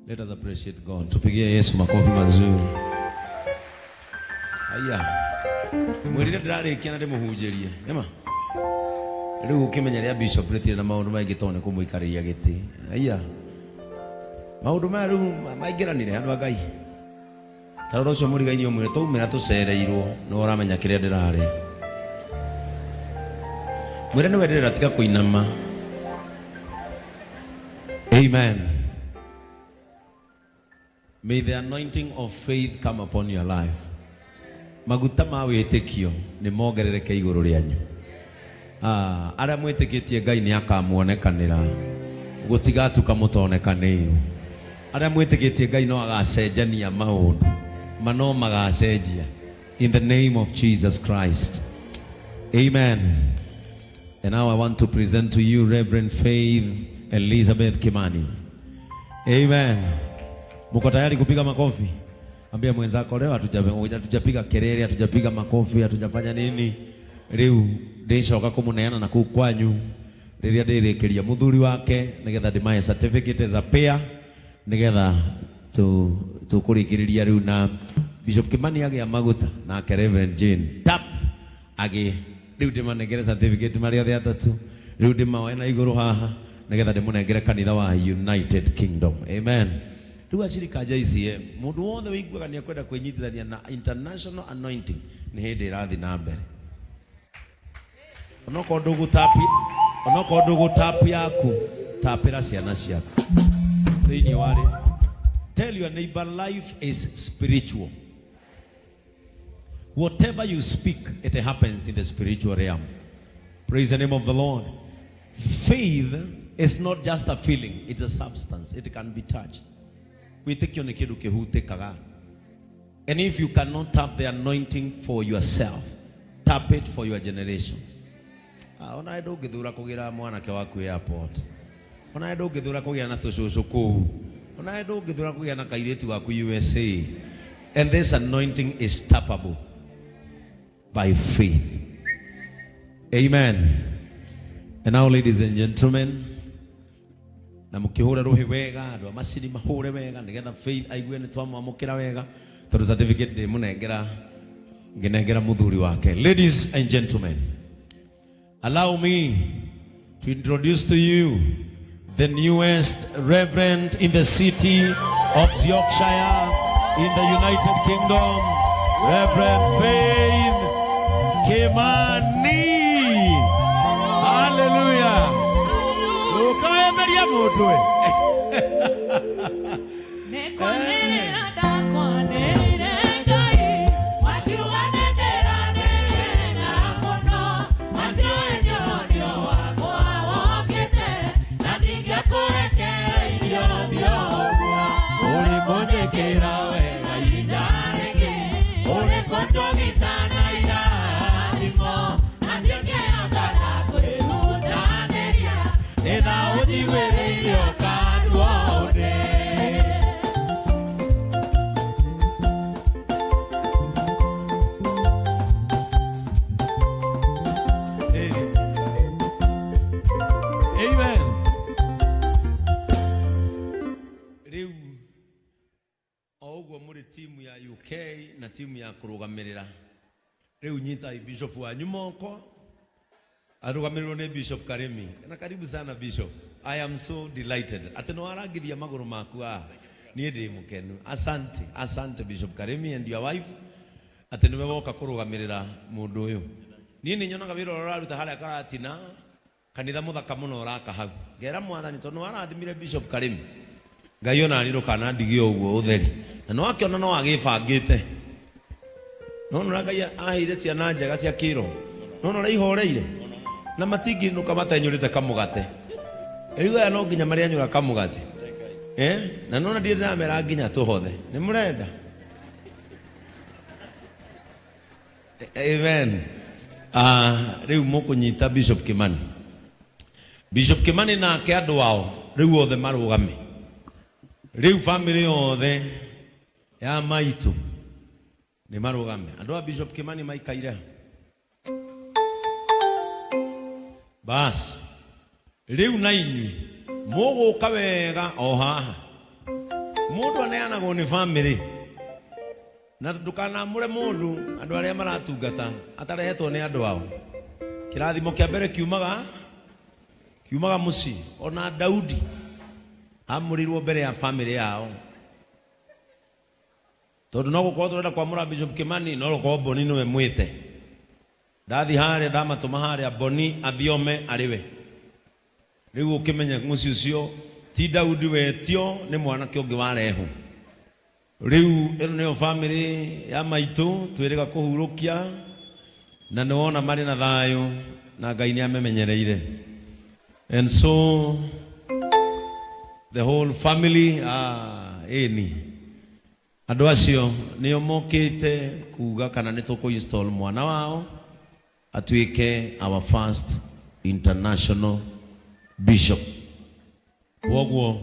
Let us appreciate God. Tupigie Yesu makofi mazuri. Aya. Mwirire ndirarikia na ndimuhunjirie. Nĩma? Rĩu ũkĩmenya rĩa bishop rĩtirĩ na maũndũ maingĩ tondũ nĩ kũmũikarĩria gĩtĩ. Aya. Maũndũ maya rĩu maingĩranire andũ a Ngai. Ta rora ũcio mũrigaini ũmwĩre twaumĩra tũcereirwo nĩwe ũramenya kĩrĩa ndĩrarĩa. Mwĩre nĩwe ndĩrera tiga kũinama. Amen. May the anointing of faith come upon your life. Maguta ma wĩtĩkio nĩ mongerereke igũrũ rĩanyu. Ah, arĩa mwĩtĩkĩtie Ngai nĩ akamuonekanĩra gũtigatuka mũtonekanĩirwo. Arĩa mwĩtĩkĩtie Ngai no agacenjania maũndũ ma no magacenjia in the name of Jesus Christ. Amen. And now I want to present to you Reverend Faith Elizabeth Kimani. Amen. Mko tayari kupiga makofi? Ambia mwenzako leo hatujapiga kelele, hatujapiga makofi, hatujafanya nini. Riu ndicoka kumuneana na kuu kwanyu riria ndirikiria muthuri wake nigetha ndimahe certificate as a pair nigetha tu tukurikiriria riu na Bishop Kimani agia maguta nake Reverend Jane tap agi riu ndimanengere certificate mari othe atatu riu ndimaoe na iguru haha nigetha ndimunengere kanitha wa United Kingdom. Amen. Riu acirika a JCM mundu wothe wiguaga ni ekwenda kwinyitithania na international anointing ni hindi irathi na mbere onokorwo ndũgũtapi onokorwo ndũgũtapu yaku tapĩra ciana ciaku thĩinĩ wa rĩ tell your neighbor life is spiritual. Whatever you speak, it happens in the spiritual realm. Praise the name of the Lord. Faith is not just a feeling, it's a substance. It can be touched. Wĩtĩkio nĩ kĩndũ kĩhutĩkaga. And if you cannot tap the anointing for yourself, tap it for your generations. Ah, ona ndũngĩthura kũgĩra mwanake waku airport. Ona ndũngĩthura kũgĩa na tũcũcũ kũu. Ona ndũngĩthura kũgĩa na kairĩtu gaku USA. And this anointing is tappable by faith. Amen. And now, ladies and gentlemen, na mũkĩhũre rũhĩ wega andũ a macini mahũre wega nĩgetha Faith aigue nĩ twamwamũkĩra wega tondũ certificate ndĩmũnengera ngĩnengera mũthuri wake. Ladies and gentlemen, allow me to introduce to you the newest reverend in the city of Yorkshire in the United Kingdom, Reverend Faith Kimani. Hallelujah. Ũkaemeria mũndũ we. Nĩkwanĩrĩra ndakwanĩrĩire Ngai, makiuga nĩndĩranĩrĩra mũno, matiũĩ nĩ ũrĩo wakwa wokĩte, na ndingĩakũrekereirie ũthiĩ ũguo. Ũrĩ kũnjĩkĩra wega ihinda rĩngĩ, ũrĩ kũnjũgita na irathimo, na ndingĩhota na kwĩrutanĩria, Ĩna ũnjiguĩrĩire ũkanua ũndĩ. Amen. Rĩu o ũguo mũrĩ timu ya UK na timu ya kũrũgamĩrĩra rĩu nyitai bishop wanyu moko arũgamĩrĩrwo nĩ Bishop Karemi. Na karibu sana Bishop. I am so delighted. Atĩ nĩ warangithia magũrũ maku haha. Niĩ ndĩ mũkenu. Asante, asante Bishop Karemi and your wife. Atĩ nĩwe woka kũrũgamĩrĩra mũndũ ũyũ. Niĩ nĩ nyonaga wĩra ũrĩa ũraruta harĩa Karatina, kanitha mũthaka mũno ũraka hau. Ngera Mwathani tondũ nĩ warathimire Bishop Karemi. Ngai onani ndũkanandigie ũguo ũtheri. Na nĩ wakĩona no agĩbangĩte. Nona ũrĩa Ngai aheire ciana njega cia kĩroho. Nona ũrĩa ihoreire. Na matingĩinũka matenyũrĩte kamũgate. Rĩu aya no nginya marĩanyũra kamũgate. Eh? Na nona ndirĩ ndĩramera nginya tũhothe. Nĩ mũrenda? Amen. Ah, rĩu mũkũnyita Bishop Kimani. Bishop Kimani nake andũ ao rĩu othe marũgame. Rĩu family yothe ya maitũ nĩ marũgame. Andũ a Bishop Kimani maikaire ha? Bas. Rĩu na inyuĩ mũgũka wega o haha. Mũndũ aneanagwo nĩ family. Na ndũkanamũre mũndũ andũ arĩa maratungata atarehetwo nĩ andũ ao. Kĩrathimo kĩa mbere kiumaga kiumaga mũciĩ. Ona Daudi amũrirwo mbere ya family yao. Tondũ no gũkorwo tũrenda kwamũra Bishop Kimani no gũkorwo Boni nĩwe mwĩte. Ndathi harĩa ndamatũma harĩa Boni athiome arĩ we. Rĩu ũkĩmenye mũciĩ ũcio ti Daudi wetio nĩ mwanake ũngĩ warehwo. Rĩu ĩno nĩyo family ya maitũ twĩrĩga kũhurũkia na nĩ wona marĩ na thayũ na Ngai nĩ amemenyereire. And so the whole family ah, ĩni andũ acio nĩo mokĩte kuga kana nĩ tũkũ install mwana wao atuĩke our first international bishop. Kwoguo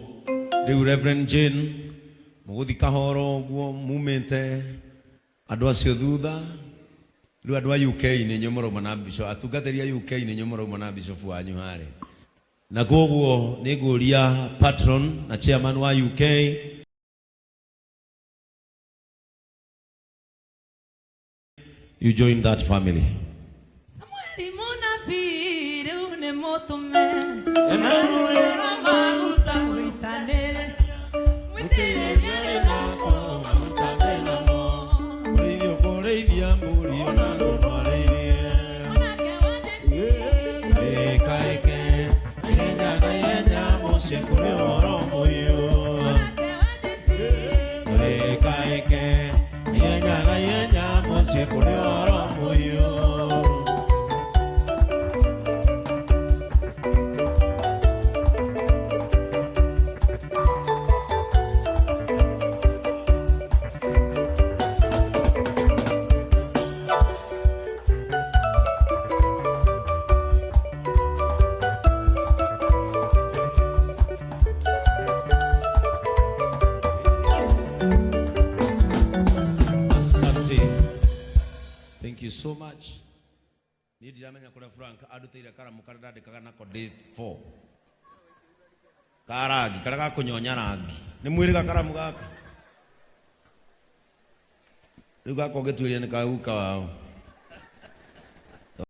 rĩu Reverend Jane mũgũthi kahoro ũguo mumĩte andũ acio thutha. Rĩu andũ a UK nĩ inyuĩ mũrauma na bishop, atungatĩri a UK nĩ inyuĩ mũrauma na bishop wanyu harĩa. Na kwoguo nĩ ngũria patron na chairman wa UK you join that family. Samueli mũnabii rĩu nĩ mũtũme Ena maguta mũitanĩre mũitĩrĩrie nako maguta menamo Kũrĩithio kũrĩithia mbũri ona ngũmwarĩirie mwanake wa Jesii Ĩkaĩke ihenya na ihenya mũciĩ kũrĩ ũhoro mũhiũ mwanake wa Jesii Ĩkaĩke ihenya na ihenya mũciĩ kũrĩ ũhoro mũhiũ. Asante. Thank you so much. Niĩ ndiramenya kũrĩa Frank andutĩire karamu karĩa ndandĩkaga nako day 4. Ka rangi, karĩa ga kũnyonya rangi. Nĩ mwĩrĩga karamu gaka? Rĩu gaka ũngĩtuĩria nĩ ka guka wao.